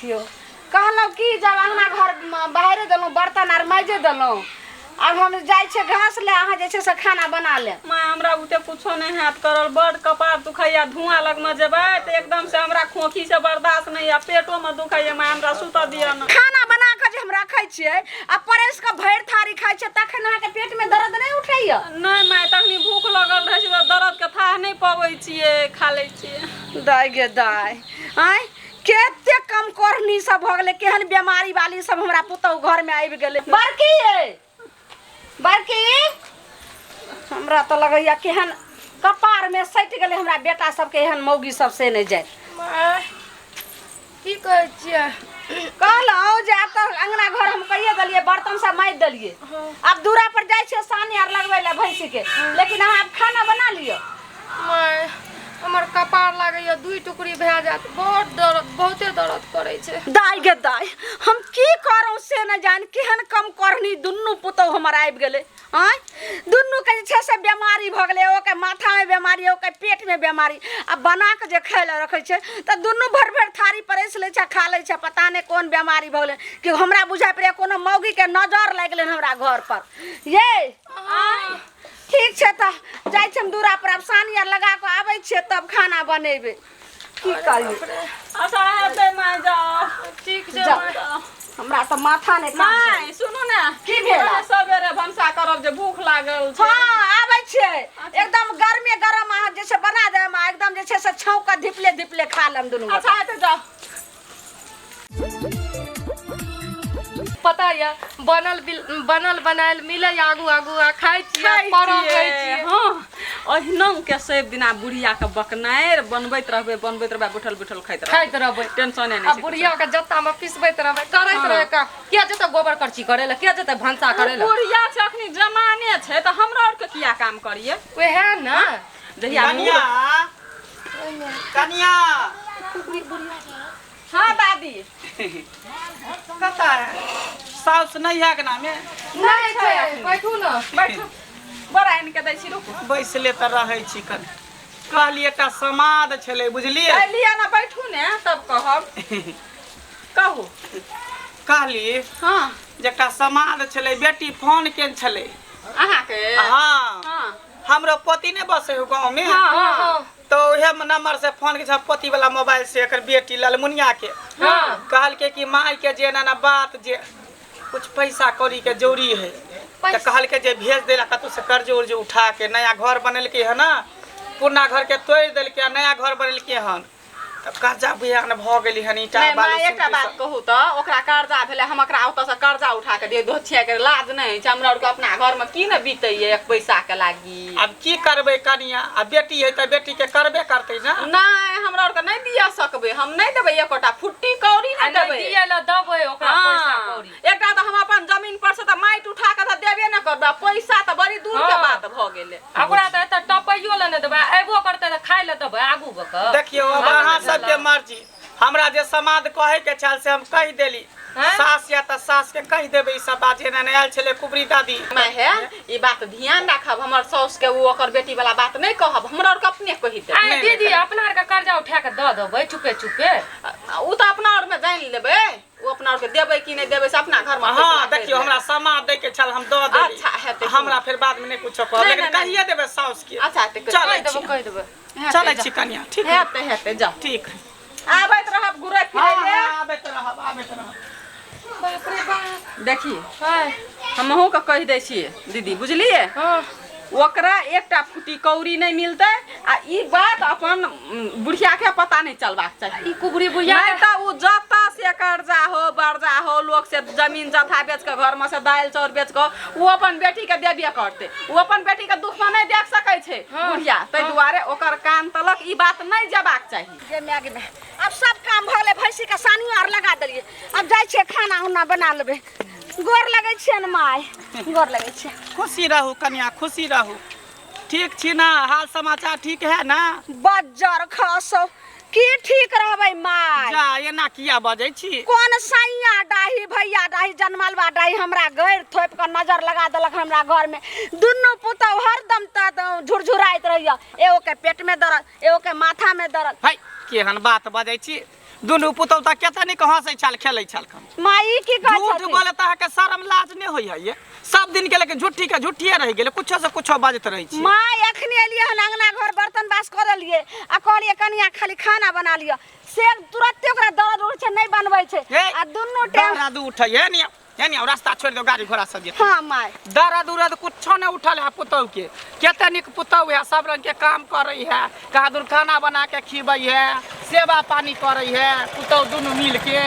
देखियौ कहलहुँ कि जब अङ्गना घर बाहरे देलहुँ बर्तन आर माइजे देलहुँ आब हम जाइ छियै घास ले अहाँ जे छै से खाना बना लेब माय हमरा बुते कुछो नहि हैत करल बड कपार दुखैया धुआं लगमे जेबै तऽ एकदम से हमरा खोखी से बर्दाश्त नहि या पेटोमे दुखैया माय हमरा सुतऽ दिअ ने खाना बना कऽ जे हम रखै छियै आ परसि कऽ भरि थारी खाइ छियै तखन अहाँके पेटमे दर्द नहि उठैया नहि माय तखनी भूख लगल रहै छै तऽ दर्दके थाह नहि पबै छियै खा लै छियै दाय गे दाय आँय कते कम कोढ़नी सब भऽ गेलै केहन बेमारी वाली सब हमरा पुतहु घरमे आबि गेलै बड़की ये बड़की हमरा तऽ लगैया केहन कपारमे सटि गेलै हमरा बेटा सबके एहन मौगी सब से नहि जाय माय की कहै छियै कहलहुँ जे आब तऽ अङ्गना घर हम कहिए देलियै बर्तन सब माजि देलियै आब दूरा पर जाइ छियै सानी आर लगबै लए भैंसीके लेकिन अहाँ आब खाना बना लिअ माय हमर कपार लागैया दुई टुकड़ी भए जायत बहुत दर्द बहुते दर्द करै छै दाय गे दाय हम की करौ से नहि जान केहन कम करनी दुनू पुतहु हमर आबि गेलै आँय दुनूके जे छै से बेमारी भऽ गेलै ओके माथामे बेमारी ओके पेटमे बेमारी आ बना कऽ जे खाय लए रखै छै तऽ दुनू भरि भरि थारी परसि लै छै खा लै छै पता नहि कोन बेमारी भऽ गेलै कि हमरा बुझाइ पड़ैए कोनो मौगीके नजर लागि गेलै हमरा घरपर ये आँय ठीक छै तऽ जाइ छी हम दूरा पर आब सानी आर लगा कऽ आबै छियै तब खाना बनेबै की करियै अच्छा हेतै माय जाओ ठीक छै जाओ। माय हमरा तऽ माथा नहि काम करै। माय सुनू ने की भेल? अहाँ सबेरे भनसा करब जे भूख लागल छै हँ आबै छियै एकदम गरमे गरम अहाँ जे छै बना देब आ एकदम जे छै से छौंक कऽ धिपले धिपले खा लेब दुनू गोटा। अच्छा हेतै जाओ पता यऽ बनल बनल बनायल मिलै आगू आगू आ खाइ छियै खाइ पड़ल रहै छियै छियै हँ ओहिना के सब दिना बुढ़िया के बकनारि बनबैत रहबै बनबैत रहबै बैठल बैठल खाइत रहबै खाइत रहबै टेंशने आ नहि छै बुढ़िया के जत्ता मे पिसबैत रहबै करैत रहै काम किया जेतै गोबर करची करै लए किया जेतै भनसा करै लए बुढ़िया छै अखनी जमाने छै तऽ हमरा आरके किया काम करियै वएह ने जहिया कनिया कनिया हाँ दादी कतऽ है साउस नहीं है अगना में नहि छै बैठू ने बैठू बड़ा आनि के दै छी रुकू बैसले तऽ रहै छी कनि कहलियै एकटा समाद छलै बुझलियै लिअ ने बैठू ने तब कहब कहू कहली हाँ जे एकटा समाद छलै बेटी फोन केने छलै अहाँके हाँ हाँ हमरो पोती नहि बसै हो गाँव में हाँ हाँ तो उहे नंबर से फोन के पति वाला मोबाइल से एकर बेटी ललमुनिया के हाँ कहलके कि माय के जे एना एना बात जे कुछ पैसा कौड़ी के जरूरी है तो कहलके जे भेज देला कतौ से कर्ज उर्ज उठा के नया घर बनेलके है ना पुरना घर के तोड़ि देलके आ नया घर बनेलके हन तब कर्जा बिहान भऽ गेली हन ईटा नहि बालू माय एकटा सिमटी बात सब। कहू तऽ ओकरा कर्जा भेलै हम ओकरा ओतऽसँ कर्जा उठा कऽ दियै दोछिया के लाज नहि होइ छै हमरा आरके अपना घरमे की ने बीतैये एक पैसाके लागी आब की करबै कनिया आ बेटी है तऽ बेटी के करबे करतै ने नहि हमरा आरके नहि दिअ सकबै हम नहि देबै एकोटा फुट्टी कौड़ी आ नहि नहि देबै दियै लए देबै ओकरा पैसा हाँ, कौड़ी एकटा तऽ हम अपन जमीन पर से तऽ माटि उठा कऽ तऽ देबे नहि करबै आ पैसा तऽ बड़ी दूर के हाँ। बात भऽ गेलै आ ओकरा तऽ एतऽ टपैयो लए नहि देबै आ अयबो करतै तऽ खाय लए देबै आगू भऽ कऽ देखियौ अब अहाँ सबके मर्जी हमरा जे समाद कहै के छल से हम कहि देली हैं? सास या तऽ सास के कहि देबै ई सब बात जेना नहि आयल छलै कुबरी दादी माय हे ई बात ध्यान राखब हमर साउस के ओ ओकर बेटी वाला बात नहि कहब हमरा आरके अपने कहि देब आइ नहि, दीदी नहि। अपना आरके कर्जा उठा कऽ दऽ देबै चुपे चुपे ओ तऽ अपना आरमे जानि लेबै ओ अपना आरके देबै कि नहि देबै से अपना घरमे हाँ फैसला करि देखियौ लेबै। हमरा समाद दै के छल हम दऽ देली अच्छा, हेतै। हमरा फेर बाद में नहि कुछो कहब नहि, लेकिन नहि, नहि। कहिए देबै साउस के अच्छा हेतै चलै कहि देबै छी कहि देबै हेतै, चलै जाउ। छी कनिया ठीक है हेतै हेतै जाउ ठीक है आबैत रहब घुरै हाँ फिरै हाँ आबैत रहब आबैत रहब बाप रे बाप देखी हाय हमहूँ के कहि दै छियै दीदी बुझलियै हाँ ओकरा एकटा फुटी कौड़ी नहि मिलतै आ ई बात अपन बुढ़िया के पता नहि चलबाक चाही ई कुबरी बुढ़िया नहि तऽ ओ जतऽ से कर्जा हो बर्जा हो लोक से जमीन जथा बेच कऽ घरमे से दालि चाउर बेच कऽ ओ अपन बेटी के देबे करतै ओ अपन बेटी के दुखमे नहि देख सकै छै बुढ़िया ताहि दुआरे ओकर कान तलक ई बात नहि जेबाक चाही गे माय गे माय आब सब काम भऽ गेलै भैंसीके सानियो आर लगा देलियै आब जाइ छियै खाना उना बना लेबै गोर लगै छियनि माय गोर लगै छियै खुशी रहू कनिया खुशी रहू ठीक छी ना हाल समाचार ठीक है ना बज्जर खसौ की ठीक रहबै माय जा एना किया बजै छी कोन सैया डाही भैया डाही जनमलबा डाही हमरा गैर थोपि कऽ नजर लगा देलक हमरा घरमे दुनू पुतहु हरदम तऽ झुरझुराइत रहैया एगो के पेटमे दर्द एगो के माथामे दर्द है केहन बात बजै छी दुनू पुतौ तऽ केते नीक हँसै छल खेलै छल खन। माई की कहै झूठ छथिन? बोले तऽ अहाँके शरम लाज नहि होइ है ये सब दिन के लेकिन झूठी के झूठिए रहि गेलै कुछो से कुछो बाजैत रहै छी। माय अखनी एलियै हन अंगना घर बर्तन बास कऽ लेलियै आ कहलियै कनिया खाली खाना बना लिअ से तुरत्ते ओकरा दर्द उठै छै नहि बनबै छै हे, आ दुनू टाइम दर्द उठै हे निया हे निया रास्ता छोड़ि दो गाड़ी घोड़ा सब जेतै। हाँ माय दर्द उरद कुछो नहि उठल है पुतहु के केते नीक पुतहु है सब रंग के काम करै है कहाँ दूर खाना बना के खिबै है सेवा पानी करै है पुतहु दुनू मिल के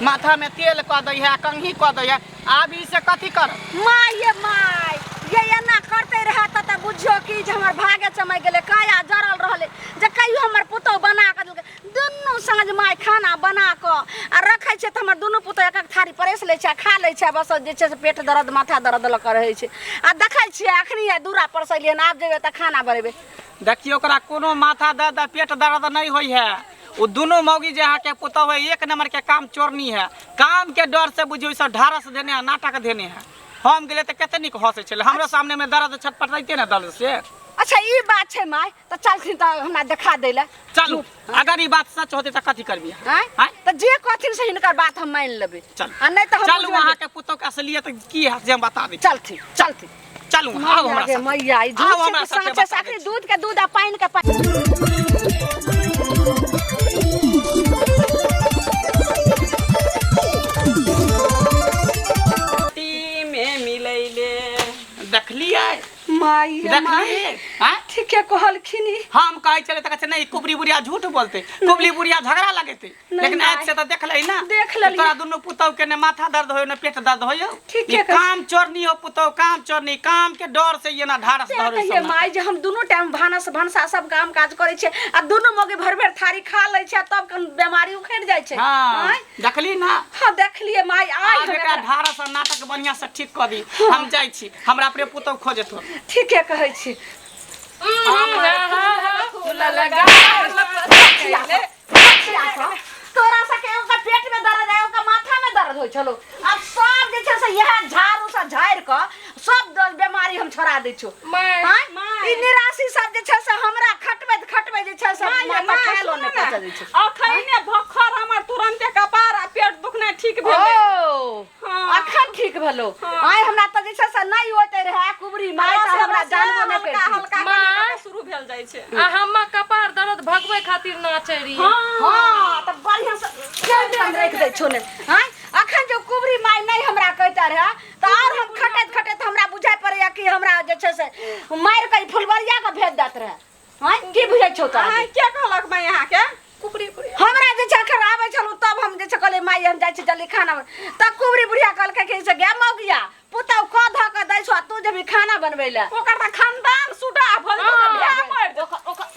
माथा में तेल कऽ दै है कंघी कऽ दै है आब ई से कथी करब? माय ये माय ये एना करते रहे त त बुझियो कि जे हमर भागे चमक गेलै काया जरल रहलै जे कहियो हमर पुतहु बना कऽ देलकै। दुनू साँझ माय खाना बना कऽ आ रखै छै तऽ हमर दुनू पुतहु एक एक थारी परसि लै छै आ खा लै छै बस जे छै से पेट दर्द माथा दर्द लऽ कऽ रहै छै आ देखै छियै अखनी दूरा पर से एलियै हन आब जेबै तऽ खाना बनेबै। देखियौ ओकरा कोनो माथा दर्द आ पेट दर्द नहि होइ है ओ दुनू मौगी जे अहाँके पुतहु है एक नंबर के काम चोरनी है काम के डर से बुझियौ सब ढारस देने है नाटक देने है। हम गेलियै तऽ कते नीक हँसै छलै हमरो सामने में दर्द छटपटैते ने दर्द से। अच्छा ई बात छै माय तऽ चलथिन तऽ हमरा देखा दै लए। चलू अगर ई बात सच होतै तऽ कथी करबी? आँय? आँय? तऽ जे कहथिन से हिनकर बात हम मानि लेबै। चलू। आ नहि तऽ हम चलू बुझबै अहाँके पुतहु के असलियत की है से हम बता दै छी। चलथिन चलथिन। चलू आउ हमरा गे साथे। मैया ई आउ दूध हमरा से साथे साँचे बता से दै अखनी छी। दूध के दूध आ पानि के पानि। में मिलैले देखलियै माय ये माय देखलियै आँय? ठीके कहलखिन ई। हम कहै छलै तऽ कहै छै नहि कुबरी बुढ़िया झूठ बोलते कुबरी बुढ़िया झगड़ा लगेते नहीं लेकिन माय। आज से तऽ देखलै ना देख लेलियै। तोरा दुनू पुतहु के ने माथा दर्द होय ने पेट दर्द होय। ठीके ई कहै काम चोरनी हो पुतहु काम चोरनी काम के डर से ये ना ढारस से धरे कहिए सब। माय जे हम दुनू टाइम भानस भनसा सब काम काज करै छियै आ दुनू मौगी भरि भरि थारी खा लै छै तब कन बेमारी उखड़ि जाइ छै। हाँ आँय? देखली ना? हाँ देखलियै माय आइ आब हम एकरा एकरा ढारस और नाटक बढ़िया से ठीक कऽ दी हम जाइ छी हमरा अपने पुतहु खोजत हो। ठीके कहै छी। तोरा सबके ओकर पेट में दर्द है ओकर माथा में दर्द होइ छलो अब सब जे छै से इएह झाड़ू से झाड़ि कऽ सब बेमारी हम छोड़ा दै छियौ। माय आँय? ई निराशी सब जे छै से हमरा खटबैत खटबैत जे छै से माथा खायलो नहि पचै दै छै। अखने भखर हमर तुरंते कपार आ पेट दुखनाइ ठीक भेलै। ओ हाँ। अखन ठीक भेलो। हाँ। आइ हमरा तऽ जे छै से नहि होते रहै कुबरी माय तऽ हमरा जानबो नहि हल्का करती। हल्का माय। कनि शुरू भेल जाइ छै। आ हमर कपार दर्द भगबै खातिर नाचै रहियै। हाँ तऽ बढ़िआँ से चल राखि दै छौ ने। आँय अखन जो कुबरी माय नहि हमरा कहिता रहै तऽ आओर हम खटैत खटैत हमरा बुझाइ पड़ैया कि हमरा जे छै से मारि कऽ ई फुलबरिया के भेज दैत रहै। आँय की बुझै छौ तोरा? अहाँ के कहलक माय अहाँके? कुबरी बुढ़िया हमरा जे छै अखन आबै छलहुँ तब हम जे छै कहलियै माय हम जाइ छी जल्दी खाना बन तब कुबरी बुढ़िया कहलकै कि से गे मौगिया पुतहु कऽ धऽ कऽ दै छौ आ तू जेबही खाना बनबै लए। ओकर तऽ खानदान सुडा भऽ जेतै, ओकर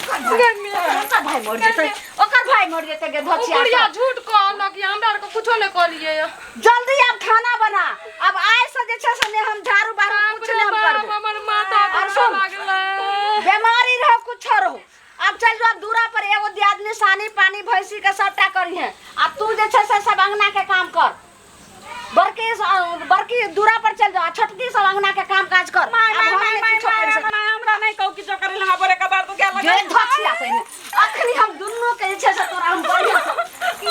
भाय मरि जेतै। ओकर भाय मरि जेतै ओकर भाय मरि जेतै गे ओ धोचिया बुढ़िया सब। झूठ कहलक ये हमरा आरके कुछो नहि कहलियै ये। जल्दी आब खाना बना अब आइ से जे छै से नहि हम झाड़ू बारू बाप कुछ रे नहि हम बाप, करबो। हमर माथा और दुखा सुन। लागलै। बेमारी रहो कुछो रहो अब चल जो अब दूरा पर एगो दियादनी सानी पानी भैंसी के सबटा करिहे आ तू जे छै से सब अंगना के काम कर बड़की बड़की दूरा पर चल जाओ आ छोटकी सब अंगना के काम काज कर। माय आब माय हम माय नहि माय किछो करि माय सकै। माय हमरा नहि कहू किछो करै लए हमरा बड़े कपार दुखाए गे लगल। धोचिया पहिने अखनी हम दुनू के जे छै से तोरा हम बढ़िआँ से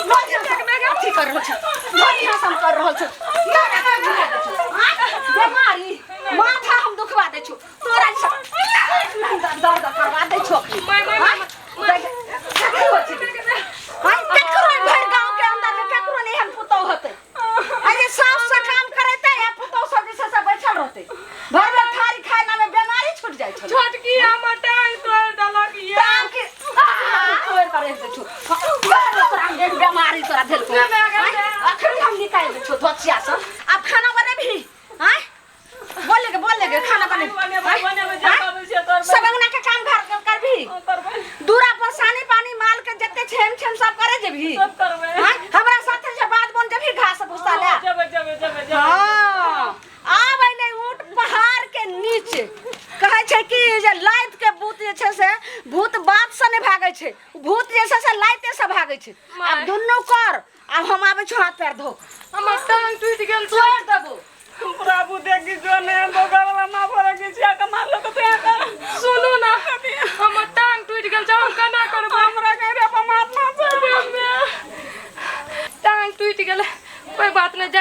बढ़िआँ से अथी कर रहल छी बढ़िआँ से हम कर रहल छी तोरा के बुझा दै छौ। आँय? बेमारी माथा हम दुखवा दै छौ तोरा जे छै दर्द करवा दै छौ अखनी। माय, माय, आँय? कथी होइ छै? आँय? केकरो भरि गाँव के अंदर मे केकरो नहि एहन पुतहु होतै। अरे सास से काम करेतै आ पुतहु सब जे छै से बैठल रहतै भरि भरि थारी खाय में बेमारी छूट जाइ छलै। छोटकी हमर टांग तोड़ि देलक ये। टांग के तोड़ि कऽ राखि दै छौ। तोरा एक बेमारी तोरा भेलको। अखन हम निकालि दै छौ धोचिया सब। आब खाना बनेबही? आँय बोले के बोले के खाना बने बनेबै बनेबै जे कहबै से करबै। सब अंगना के काम घर करबही? करबै। दूरा पर सानी पानी माल के जते छेम छेम सब करे जेबही? सब करबै। आँय? हमरा साथे जे बाध बन जेबही घास भूसा ले? जेबै जेबै जेबै जेबै। हाँ आब अइलै ऊँट पहाड़ के नीचे कहै छै कि जे लाइत के भूत जे छै से भूत बात से नहि भागै छै भूत जे छै से लाइते से भागै छै। आब दुनू कर आब हम आबै छौ हाथ पैर धो। हमर टांग टूटि गेल छै। तोड़ि देबो। प्रभु देखी जो ने बगल में मार के छिया के मारलो तो तोया कर। सुनू ना हमर टांग टूटि गेल छै हम केना करबै? हमरा के रे पर मारना छै।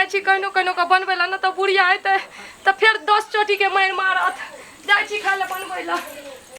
छी कहिनो कहिनो कऽ बनबै लए, नहि तऽ बुढ़िया एतै तऽ फेर 10 चोटीके मारि मारत। जाइ छी खाय लए बनबै लए।